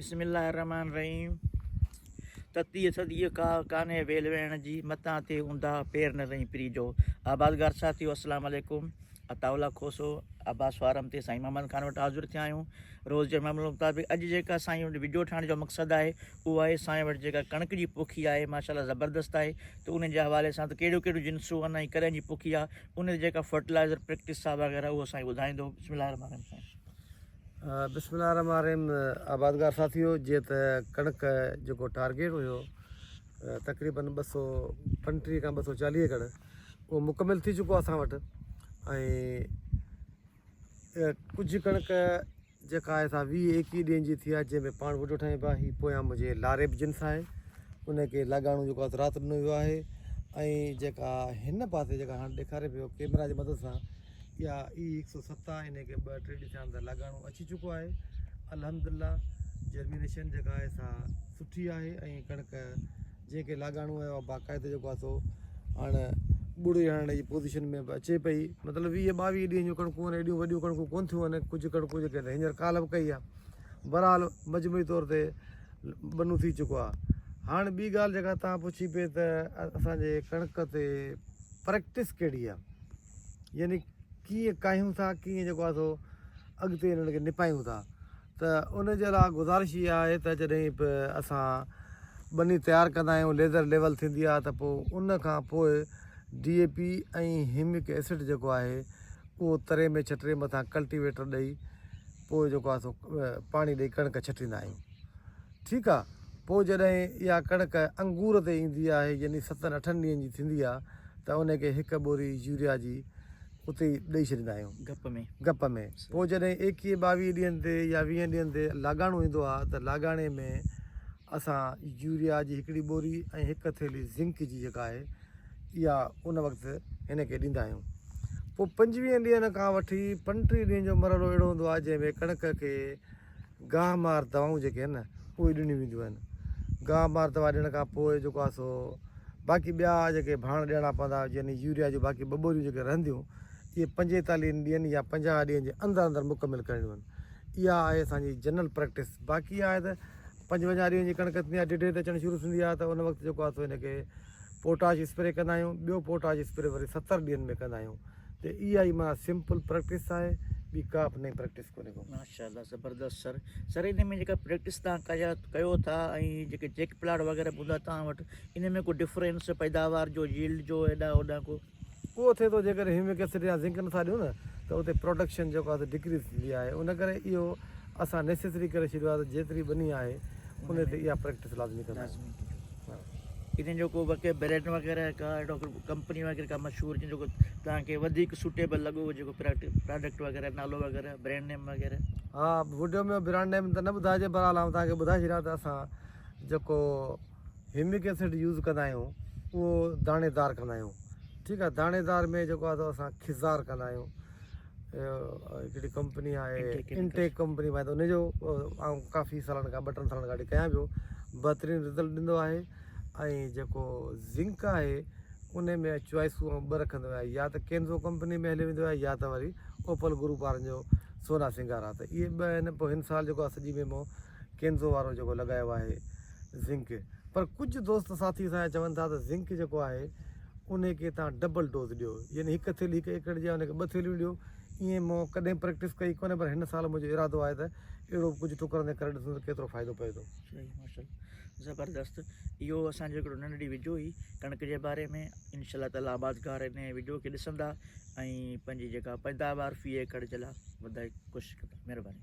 بسم الله الرحمٰن الرحيم تتيء ٿڌيء ڪا ڪانهي ويل ويهڻ جي، متان ٿئي اونداهه پير نه رهين پري جو. آبادگار ساٿيو السلام عليڪم عطاء الله کوسو عباس فارم تي سائين محمد خان وٽ حاضر ٿيا آهيون روز جي معمول مطابق اڄ جيڪا سائين وٽ وڊيو ٺاهڻ جو مقصد آهي اهو آهي سائين وٽ جيڪا ڪڻڪ جي پوکي آهي ماشاءالله زبردست آهي ته ان جي حوالي سان ته ڪهڙيون ڪهڙيون جنسون آهن ۽ ڪڏهن جي پوکي آهي ان جي جيڪا فرٽيلائزر پريڪٽس آهي وغيره اهو سائين ٻڌائيندو بسم الله الرحمٰن الرحيم سائين. بسم الله الرحمن الرحيم آبادگار ساٿيو جيئن ته ڪڻڪ جيڪو ٽارگيٽ هيو تقريبن 235 کان 240 ايڪڙ اهو مڪمل ٿي چڪو اسان وٽ ۽ ڪجهه ڪڻڪ جيڪا آهي سا 20 21 ڏينهن جي ٿي آهي جنهن ۾ پاڻ وڍو ٺاهيون پيا هي پويان منهنجي لاريب جنس آهي ان کي لاڳاڻو جيڪو آهي رات ڏنو ويو آهي ۽ جيڪا هن پاسي جيڪا هاڻي ڏيکاري پيو ڪيمرا جي مدد سان اها اي 107 آهي انهي کي ٻه ٽي ڏينهن ٿيا آهن ته لاڳاڻو اچي چڪو آهي الحمدلله جرمينيشن جيڪا آهي سا سٺي آهي ۽ ڪڻڪ جنهن کي لاڳاڻو آيو آهي باقاعده جيڪو آهي سو هاڻ ٻڙي هڻڻ جي پوزيشن ۾ به اچي پئي مطلب 20 22 ڏينهن جون ڪڻڪون آهن ايڏيون وڏيون ڪڻڪون ڪون ٿيون آهن ڪجهه ڪڻڪون جيڪي آهن هينئر ڪالهه به ڪئي آهي بهرحال مجموعي طور تي ٻنو ٿي چڪو آهي هاڻ ٻي ڳالهه جيڪا تان پڇي پئي ته اسان جي ڪڻڪ تي پريڪٽس ڪهڙي آهي يعني ڪيئن ڪاهيون ٿا ڪيئن جيڪو آهي سو اڳتي انهن کي نپايون ٿا ته ان جي لاء گذارش اها آهي ته جڏهن به اسان ٻني تيار ڪندا آهيون ليزر ليول ٿيندي آهي ته پوء ان کان پوء ڊي اي پي ۽ هيمڪ ايسڊ جيڪو آهي اهو تري ۾ ڇٽري مٿان ڪلٽيويٽر ڏئي پوء جيڪو آهي سو پاڻي ڏئي ڪڻڪ ڇٽيندا آهيون ٺيڪ آهي پوء جڏهن اها ڪڻڪ انگور تي ايندي آهي يعني ستن اٺن ڏينهن جي ٿيندي آهي ته ان کي هڪ ٻوري يوريا جي اتي ئي ڏئي ڇڏيندا آهيون. گپ ۾. گپ ۾. پوء جڏهن ايڪيهه ٻاويهه ڏينهن تي يا ويهن ڏينهن تي لاڳاڻو ايندو آهي ته لاڳاڻي ۾ اسان يوريا جي هڪڙي ٻوري ۽ هڪ ٿيلهي زنڪ جي جيڪا آهي اها ان وقت هن کي ڏيندا آهيون. پوء پنجويهن ڏينهن کان وٺي پنٽيهه ڏينهن جو مرحلو اهڙو هوندو آهي جنهن ۾ ڪڻڪ کي گاهه مار دوائون جيڪي آهن نه اهي ڏنيون وينديون آهن. گاهه مار دوا ڏيڻ کان پوء جيڪو آهي سو باقي ٻيا جيڪي ڀاڻ ڏيڻا پوندا يعني يوريا جون باقي ٻه ٻوريون جيڪي رهنديون اهي پنجيتاليهن ڏينهن يا 50 ڏينهن جي اندر اندر مڪمل ڪرڻيون آهن. اها آهي اسان جي جنرل پريڪٽس. باقي اها آهي ته 55 ڏينهن جي ڪڻڪ ٿيندي آهي ڊيڍي تي اچڻ شروع ٿيندي آهي ته ان وقت جيڪو آهي سو هن کي پوٽاش اسپري ڪندا آهيون ٻيو پوٽاش اسپري وري 70 ڏينهن ۾ ڪندا آهيون ته اها ئي معنيٰ سمپل پريڪٽس آهي ٻي ڪا به نئين پريڪٽس ڪونهي ڪو. ماشاءالله زبردست سر سر ان ۾ جيڪا پريڪٽس توهان ڪيا ڪيو ٿا ۽ جيڪي چيڪ پلاٽ وغيره به هوندا توهان وٽ ان ۾ ڪو ڊفرنس پيداوار جو ييلڊ جو هيڏا هوڏا ڪو. اهو ٿئي ٿو جيڪڏهن هيومڪ ايسڊ يا زنڪ نٿا ڏيون نه ته اتي پروڊڪشن جيڪو آهي سو ڊڪريز ٿيندي آهي ان ڪري اهو اسان نيسيسري ڪري ڇڏيو آهي ته جيتري ٻني آهي ان تي اها پريڪٽس لازمي ڪندا آهيون. انهن جو ڪو وڪي برينڊ وغيره ڪا اهڙو ڪو ڪمپني وغيره ڪا مشهور جنهن جو ڪو توهان کي وڌيڪ سوٽيبل لڳو هجي ڪو پراڊڪٽ وغيره نالو وغيره برينڊ نيم وغيره. ها وڊيو ۾ برانڊ نيم ته نه ٻڌائجي بهرحال آئون توهان کي ٻڌائي ڇڏيان ته اسان جيڪو هيومڪ ايسڊ يوز ڪندا آهيون اهو داڻيدار ڪندا آهيون ٺيڪ آهي داڻيدار ۾ جيڪو آهي سو اسان خزار ڪندا آهيون هڪڙي ڪمپني آهي انٽيڪ ڪمپني آهي ان جو آئون ڪافي سالن کان ٻه ٽن سالن کان وٺي ڪيان پيو بهترين رزلٽ ڏيندو آهي ۽ جيڪو زنڪ آهي ان ۾ چوائسون آئون ٻه رکندو آهيان يا ته ڪينزو ڪمپني ۾ هلي ويندو آهي يا ته وري اوپل گروپ وارن جو سونا سنگار آهي ته اهي ٻه آهن پوء هن سال جيڪو آهي سڄي ۾ مون ڪينزو وارو جيڪو لڳايو آهي زنڪ پر ڪجهه دوست ساٿي اسان جا چون ٿا ته زنڪ جيڪو آهي انهي کي توهان ڊبل ڊوز ڏيو يعني هڪ ٿيلهي هڪ ايڪڙ جي آهي ان کي ٻه ٿيلهيون ڏيو ائين مون ڪڏهن پريڪٽس ڪئي ڪونهي پر هن سال منهنجو ارادو آهي ته اهڙو ڪجهه ٽڪرن تي ڪري ڏسندس ته ڪيترو فائدو پوي ٿو. صحيح ماشاءالله زبردست اهو اسان جو هڪڙو ننڍڙي وڊيو هئي ڪڻڪ جي باري ۾ انشاء الله تعالي آبادگار ان وڊيو کي ڏسندا ۽ پنهنجي جيڪا پيداوار في ايڪڙ جي لاء وڌائي ڪوشش ڪندا مهرباني.